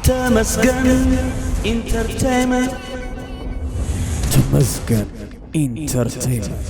ተመስገን ኢንተርቴይመንት። ተመስገን ኢንተርቴይመንት።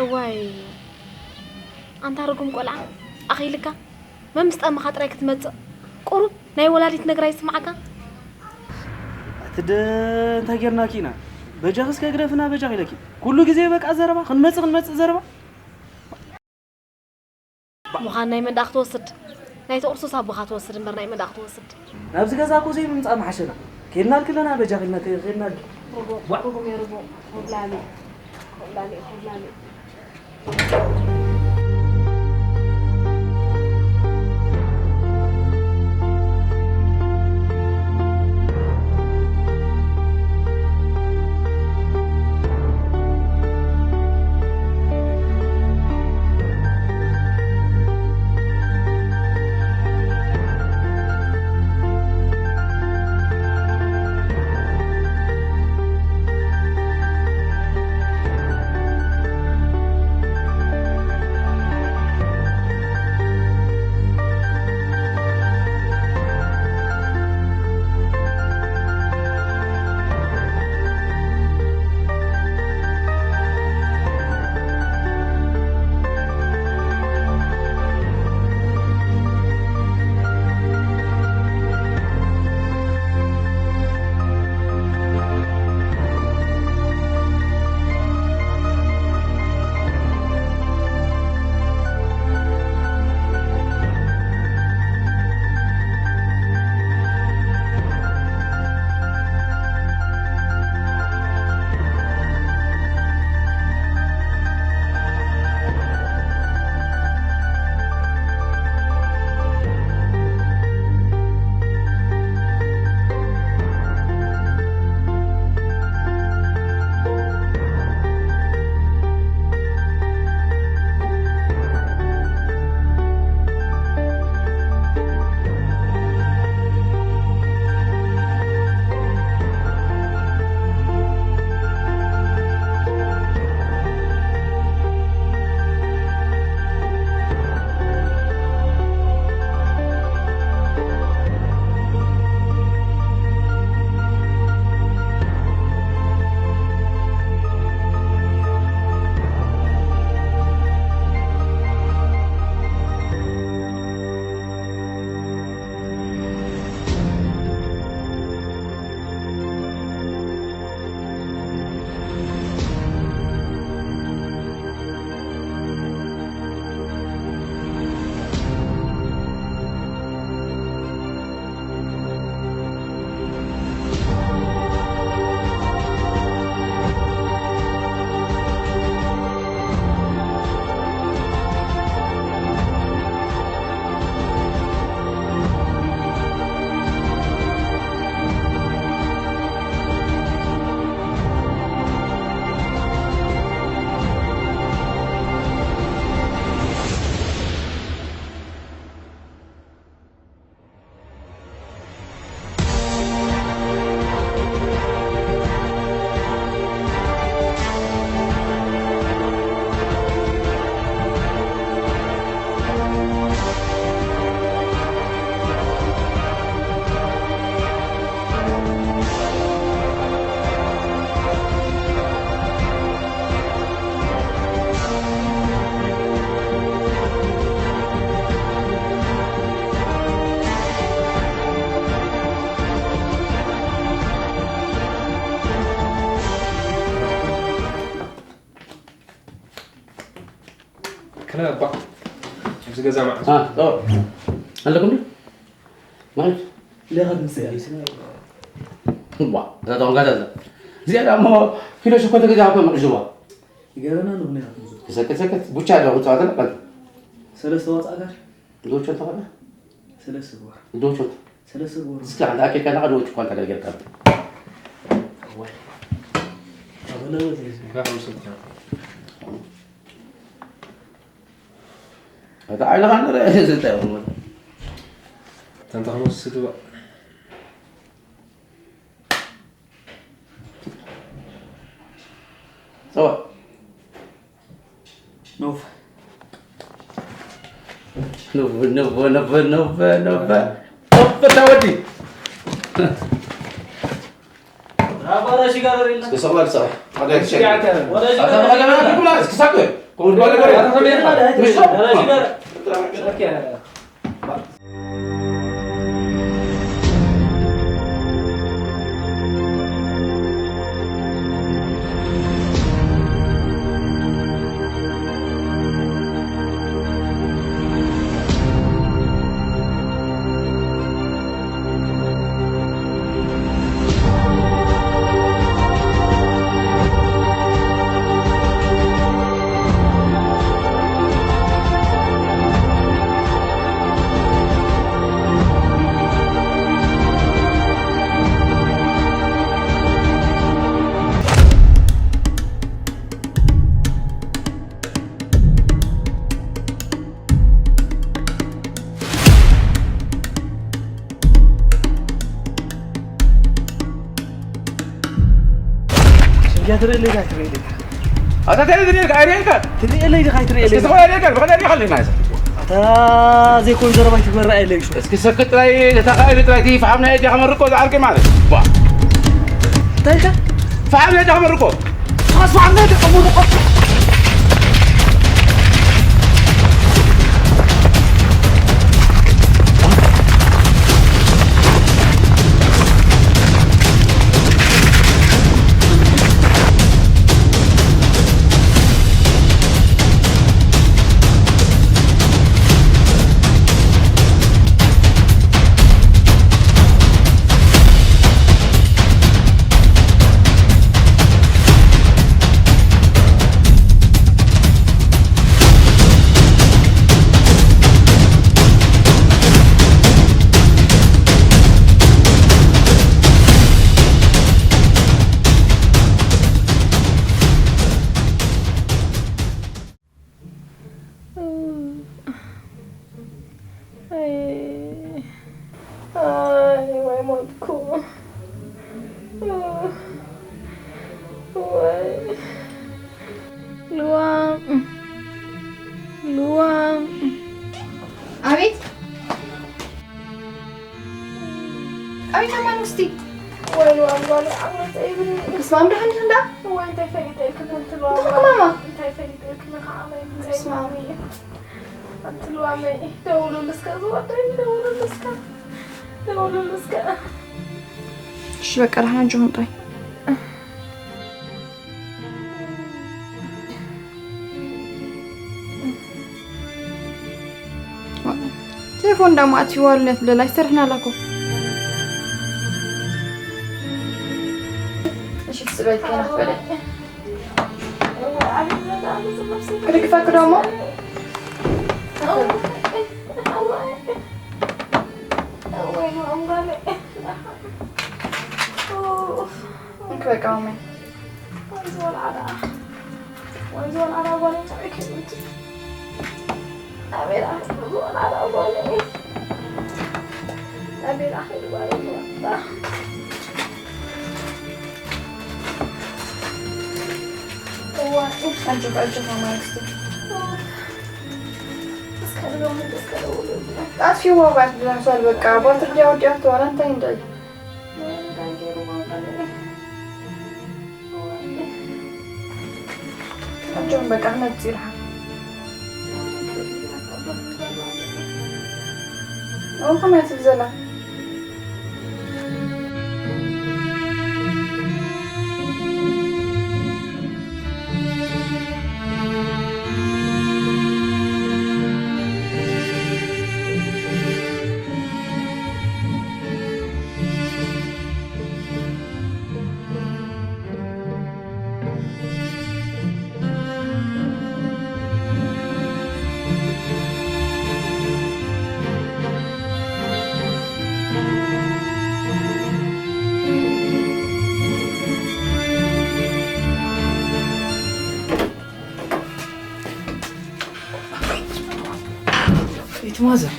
እዋይ፣ ኣንታ ርጉም ቆልዓ፣ ኣኺልካ? መምስ ጠመኻ ጥራይ ክትመጽእ? ቁሩብ ናይ ወላዲት ነገር ኣይስምዓካ? ኣቲ ደ-፣ እንታይ ጌርናኪ ኢና? በጃኺ እስከ ግደፍና፣ በጃኺ ኢለኪ። ኩሉ ግዜ በቃ ዘረባ፣ ክንመጽእ፣ ክንመጽእ ዘረባ። ምዃን ናይ መን ደኣ ክትወስድ? ናይቲ ቁርሱስ ኣቦኻ ትወስድ እምበር ናይ መን ደኣ ክትወስድ? ናብዚ ገዛ እኮ ዘይምምጻእ ምሓሸና። ኬድናልኪ ኣለና፣ በጃኺ ኢልና ከ-፣ ኬድናልኪ። ርጉም፣ ዋ። ርጉም እየ፣ ርጉም። ኮብላሊ፣ ኮብላሊ፣ ኮብላሊ። ክነ እባ ኣብዚ ገዛ መዓስ? አ፣ ኦ። ኣለኩም ድዩ? ማለት? ሌኻ ትምስል። ዋ፣ እዛ ተዋንጋዛ እዛ። እዚኣ ደኣ እሞ ኪሎ ሽኮር ተገዚኣ እኮ መዕጅዋ። ይገርና ንብኒ ኢኻ ትምስል። ተሰከት፣ ሰከት። ቡቻ ደኣ ክጻወት ኣላ፣ በል። ሰለስተ ዋጻ ጋር? ዶቾ ተኸለ? ሰለስተ ጎር። ዶቾ። ሰለስተ ጎር። እስከ ኣንተ ኣኬካ ናቐ ዶች እኳ እንተ ጌርካ። ወይ። ኣበለ ወይ። ጋር ምስልካ። ኣታ ዓይንኻ ንርኢ፣ እዚ እንታይ እዩ? ተንታ ክመስል ዶ? ጸዋ። ኖፍ። ኖፍ፣ ኖፍ፣ ኖፍ፣ ኖፍ፣ ኖፍ። ኖፍ፣ እታ ወዲ። ራባ ራሺ ጋር ሬላ። እስከ ሰባ ልሳ። ታዲያ እስከ ያተ። ወደ ኣታ ተኸለና፣ ይብላ፣ እስከ ሳቅ። ኮን ባለ ጋር። ኣታ ተኸለና፣ ምሽ። ራሺ ጋር። ኦኬ። ስንጃ ትርኢ ኣለይ ዲኻ ኣይትርኢ ኣለይ? ኣታ እንታይ ትርኢ ኣለካ? ኣይርእየልካ? ትርኢ ኣለይ ዲኻ ኣይትርኢ እስኪ ኣለይ? ዝኾነ ኣይርእየልካ፣ ብኸመይ ሪኢኻ ኣለይ ማለት? ኣታ ዘይኮን ዘረባ ኣይትግበር፣ ርኣየለይ እሱ። እስኪ ሰክት ጥራይ፣ ተተኻኢሉ ጥራይ፣ እቲ ፈሓም ናይ እጃ ከመርቆ ዝዓርቂ ማለት። ባ። እንታይ ኢልካ? ፈሓም ናይ እጃ ከመርቆ። ኣይ፣ ኣይ፣ ወይ ሞትኩ። ወይ። ልዋም፣ ልዋም። ኣቤት። ኣይ፣ ከማን ውስቲ። ወይ፣ ወይ፣ ወይ፣ ዓመት ኣይብልኒ። እስማም፣ ደሓን ዲኺ እንዳ? ወይ፣ እንታይ ፈሊጠ ኢልኪ፣ ከምቲ ልዋም እንታይ ማማ? እንታይ ፈሊጠ ኢልኪ፣ ንኻ ዓመት እስማም። ኣይብልኒ። ኣንቲ ልዋመይ፣ ደውሉሉ እስከ፣ ዝወደይ፣ ደውሉሉ እስከ። ደውሉሉ እስከ። እሺ፣ በቃ፣ ደሓን ኣጆኹም ጥራይ። ቴሌፎን እንዳሞ ኣትይዋ ኣሎ ትብል ኣላ፣ ኣይሰርሕን ኣላ እኮ። እሺ፣ ትስበይ ከይና ክበለ። ክድግፈኪ ዶ እሞ? እንኪ በቃ ማማይ። ኣጆኺ፣ ኣጆኺ ማማይ ክስቲ። ኣጥፊእዎ እባ እቲ ድራር ሷል በቃ። ባትሪ ድያ ወዲኣቶ ዋላ እንታይ እንድዒ። ኣጆኺ በቃ ክመጽእ ይርሓ። እሞ ከመይ ትብል ዘላ? ማዘር፣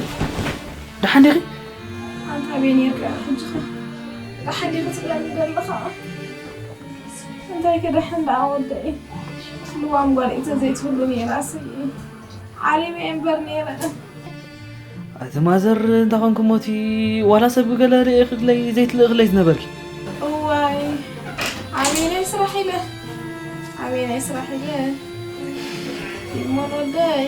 ደሓን ዲኺ? ኣንታ ኣበይ ነይርካ ሕጂ ኸ? ደሓን ዲኺ ትብለኒ ዘለኻ? እንታይ ከ ደሓን ደኣ ወደይ? ልዋም ጓል እንተ ዘይትህሉ ነይራሲ ዓሊመ እየ እምበር ነይረ። ኣቲ ማዘር፣ እንታይ ኾንኩ ሞቲ? ዋላ ሰብ ገለ ርእየ ክድለይ ዘይትልእኽለይ ዝነበርኪ። እዋይ፣ ኣበየናይ ስራሕ ኢለ? ኣበየናይ ስራሕ ኢለ? ይሞን ወደይ።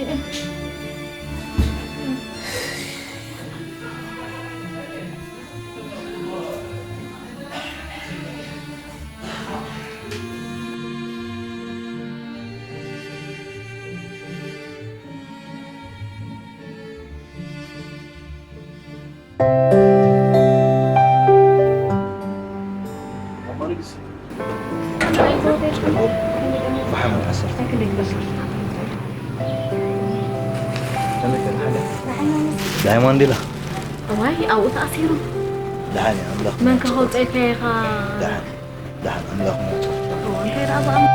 ብሓሙድ ዓሰርተ። ከመይ ከ ደሓን ዲኻ? ዳይሞንድ ኢላ። እዋይ፣ ኣብኡ ተኣሲሩ። ደሓን እያ፣ ኣምላኽ መን ይመስገን። ከኸውፀ ኢልካ ኢኻ? ደሓን፣ ደሓን፣ ኣምላኽ ይመስገን። እዋ፣ እንታይ ደኣ ብኣምላኽ?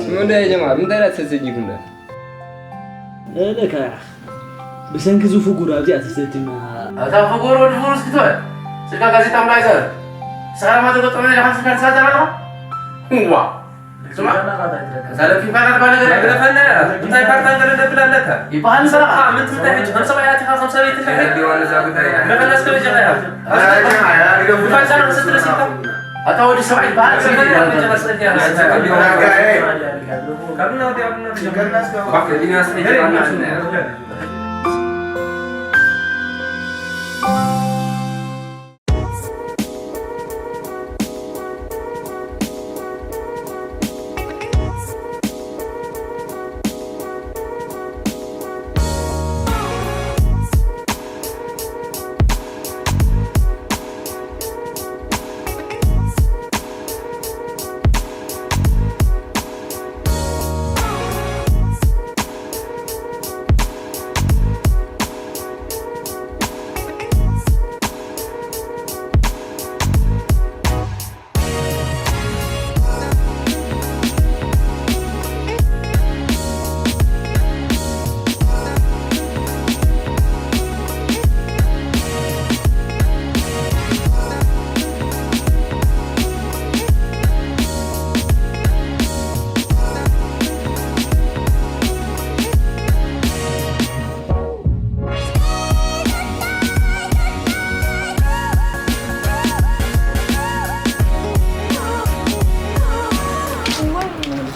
ሽሙ እንዳ የጀማ፣ ምንታይ ናት ተሰጅኩም ዳ? እለካ፣ ብሰንኪ እዚ ፍጉር ኣብዚኣ ተሰጅና። ኣታ ፍጉር ወዲ ፍጉር እስኪ ትበል። ስልካ ጋዜጣ ምላይ ዘር። ሰላማ ተገጠመ ኢልካ ስልካ ትሳተር ኣለኻ? ዋ። ስማ፣ እዛ ለፊፋ ናት ባለ ገለ ግደፈና። እንታይ ፓርታ ገለ ደብል ኣለካ? ይበሃል ስራኻ። ምንት ምንታይ ሕጂ? ከም ሰብኣይ ኣቲኻ፣ ከም ሰበይቲ እንታይ? ግደፈና እስከ በጃኻ ኢኻ። ኣታ ወዲ ሰብኣይ ይበሃል። ግደፈና በጃኻ እስከ።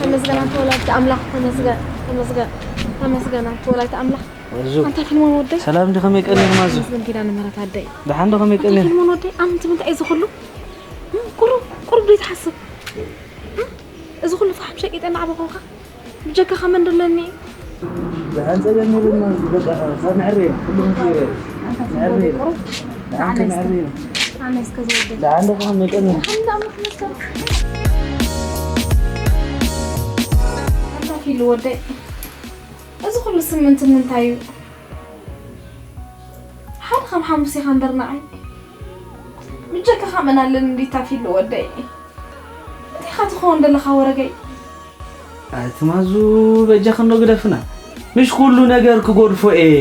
ተመስገን ኣንተ ወላዲተ ኣምላኽ፣ ተመስገን፣ ተመስገን፣ ተመስገን ኣንተ ወላዲተ ኣምላኽ። ኣንታ ፊልሞን ወደይ። ሰላም ዶ ከመይ ቀኒኹም ኣዞ? ተመስገን ኪዳነ ምህረት ኣደይ። ደሓን ዶ ከመይ ቀኒኹም? ኣንታ ፊልሞን ወደይ፣ ኣንቲ ምንታይ እዩ ዝኹሉ? ቁሩብ፣ ቁሩብ ዶ ይትሓስብ? እዚ ኩሉ ፋሕም ሸቂጠ እናዕበኹኻ፣ ብጀካኻ መን ደለኒ? ዝሓንጸለኒ ድማ በቃ፣ ካብ መዕረይ፣ ኩሉ መዕረይ። መዕረይ። ደሓን ከመይ መዕረይ። ኣነ እስከ ዝወደይ። ደሓን ዶ ከመይ ቀኒ? ኣንታ ፊሉ ወደይ። እዚ ኩሉ ስምንት ምንታይ እዩ? ሓደ ከም ሓሙስ ኢኻ እምበር ንዓይ። ብጀካኻ መን ኣለኒ እንዲታ ፊሉ ወደይ። እንታይ ኢኻ ትኸውን ዘለኻ ወረገይ? ኣቲ ማዙ በጃ ክንዶ ግደፍና። ምሽ ኩሉ ነገር ክጎድፎ እየ።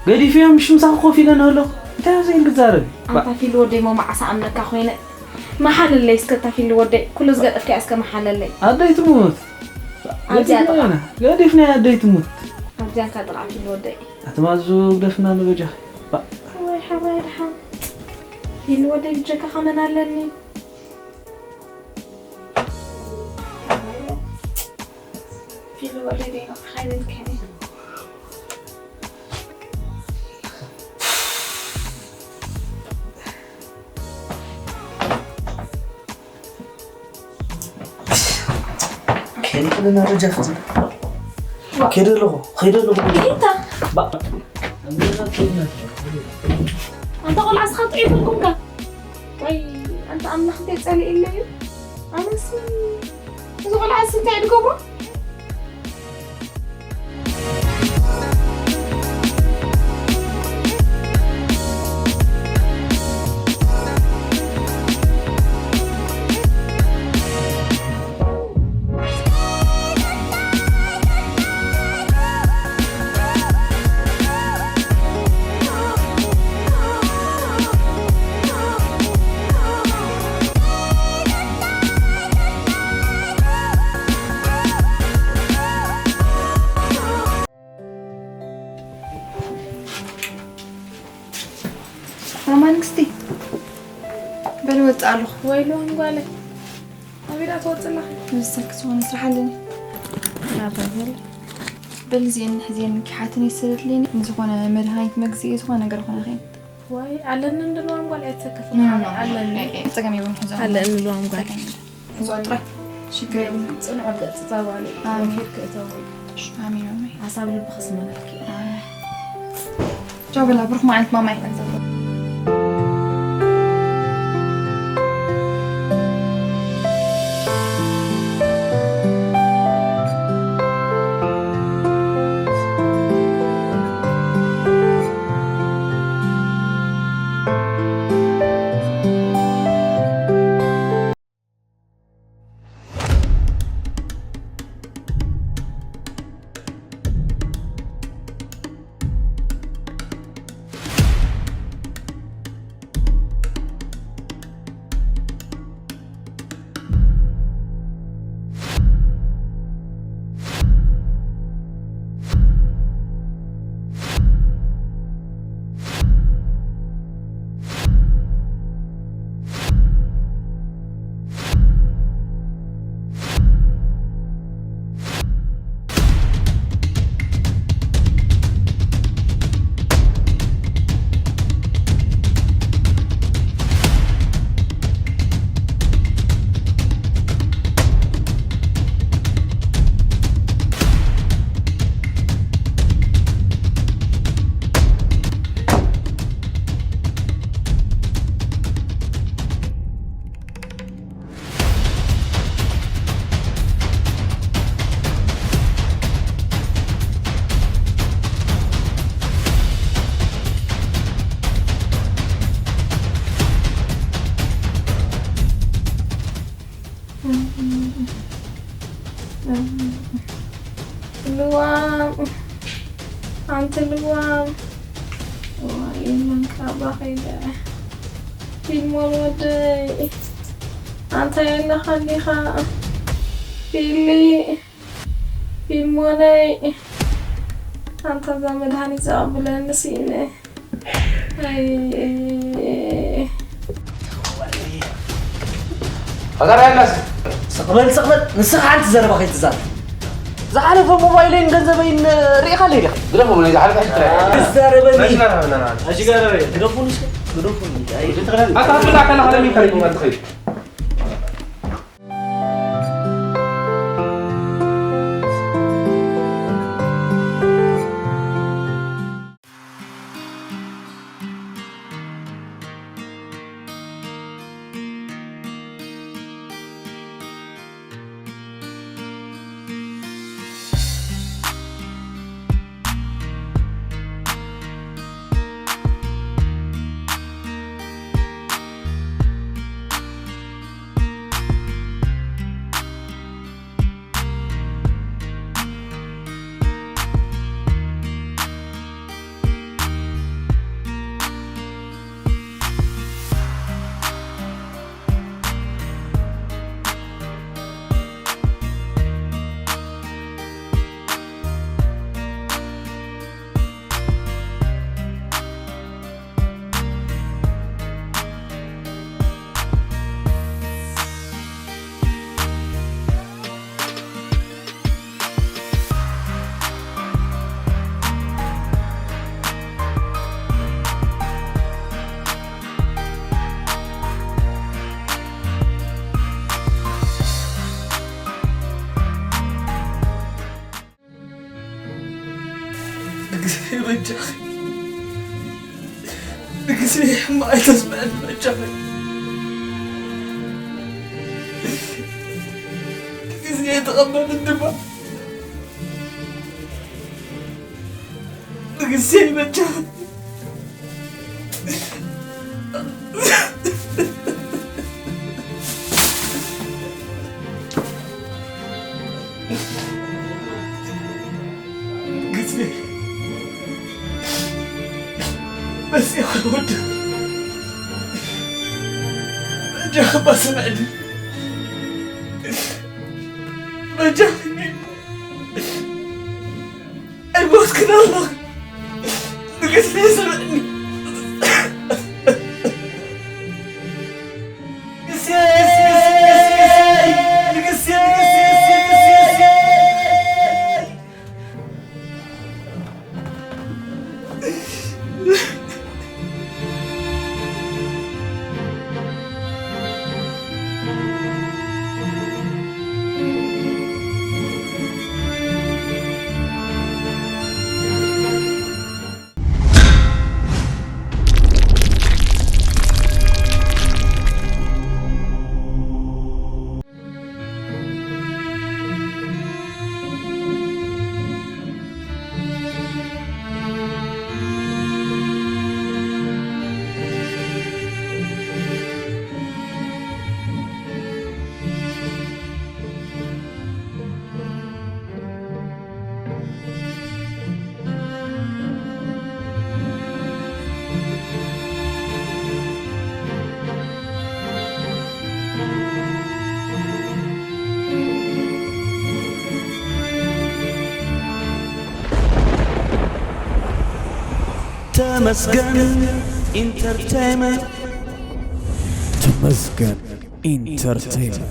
ገዲፍዮም ምሽ ምሳኹ ኮፍ ኢለ ንህለኹ። እንታይ ኣብዚ ኢል ክዛረብ? ኣንታ ፊሉ ወደይ ሞ መዓስ ኣምነካ ኮይነ። መሓለለይ እስከ እታ ፊሉ ወደይ። ኩሉ ዝገጠፍካዮ እስከ መሓለለይ። ኣደይ ትሙት። ኣብዚኣ ጥቓ። ገዲፍና፣ ገዲፍና ኣደይ ትሙት። ኣብዚኣ እንካ ጥቓ ፊሉ ወደይ። ኣቲ ማዙ ግደፍና ንበጃ። ባ። ወይ ሓራይ ድሓን። ፊሉ ወደይ ብጀካኻ መን ኣለኒ? ኢሉ ወለደይ ነቕሓ ይብል ከመይ? ከይደ ኣለና ደጃፍ ትብል። ዋ። ከይደ ኣለኹ፣ ከይደ ኣለኹ። ጌታ። ባ-፣ ኣንታ ቆልዓ እስኻ ጥዑይ ይፈልኩምካ። ወይ ኣንታ ኣምላኽ እንታይ ጸሊእለይ እዩ? ኣነስ እዚ ቆልዓ እዚ እንታይ እዩ ዝገብሮ? ማማ ንግስቲ፣ በል ወፅእ ኣለኹ። ወይሉ ጓለይ፣ ኣበይ ደኣ ትወፅእ ኣለኺ? ንዝሰኪ ዝኾነ ስራሕ ኣለኒ። ናባይ በል። በል እዚአን ሕዚአን ኪሓትን ይስደድልኒ። ንዝኾነ መድሃኒት መግዝኢ ዝኾነ ነገር ኾነ ኸይን። ዋይ፣ ኣለኒ እንድልዋም ጓል ኣይተሰከፍን። ኖ፣ ኖ፣ ኖ። ኣለኒ። ኣይ፣ ኣይ፣ ፀገም የብሉን፣ ሕዞም። ኣለኒ እንድልዋም ጓል። ፀገም የብሉን። ሕዞም ጥራይ። ሽግር የብሉን። ፅኑዕ ገፅ ፃጓል። ኣሜን። ወፊር ክእተው። ኣሜን፣ ኣሜን። ሓሳብ ልብኺ ስመረልኪ። ኣሜን። ቻው በላ፣ ብሩኽ መዓልቲ ማማይ። ልዋም፣ ሓንቲ ልዋም። እዋይ፣ የለን ካባ ከይደ። ፊልሞን ወደይ፣ ኣንታ የለኻ ዲኻ? ፊሊ፣ ፊልሞነይ፣ ኣንታ እዛ መድሃኒት ዘቐብለኒ ስኢነ። ኣይ፣ ኣታ ራያናስ፣ ስቕ በል፣ ስቕ በል። ንስኻ ሓንቲ ዘረባ ከይትዛረብ። ዝሓለፈ ሞባይለይን ገንዘበይን ርኢኻለይ ዲኻ? ግደፎም፣ ናይ ዝሓለፈ ሕጂ ጥራይ። ትዛረበኒ። መች ናራኸብና ንዓና? ሕጂ ጋር ግደፉኒ እስከ፣ ግደፉኒ። ኣይ፣ ኣታ ብላ ከላ ከላ ሚካል ይባል ትኸይድ። ንግዜ ሕማቕ ኣይተስምዐኒ በጃኺ። ንግዜ ተቐበልን ድማ። ንግዜ በጃኺ። ግዜ መጺኡ ወዲ በጃኺ እባ ስምዕኒ። በጃኺ ኣይሞትክን ኣለኺ። ንግዜ ስምዕኒ። ተመስገን ኢንተርቴይመንት። ተመስገን ኢንተርቴይመንት።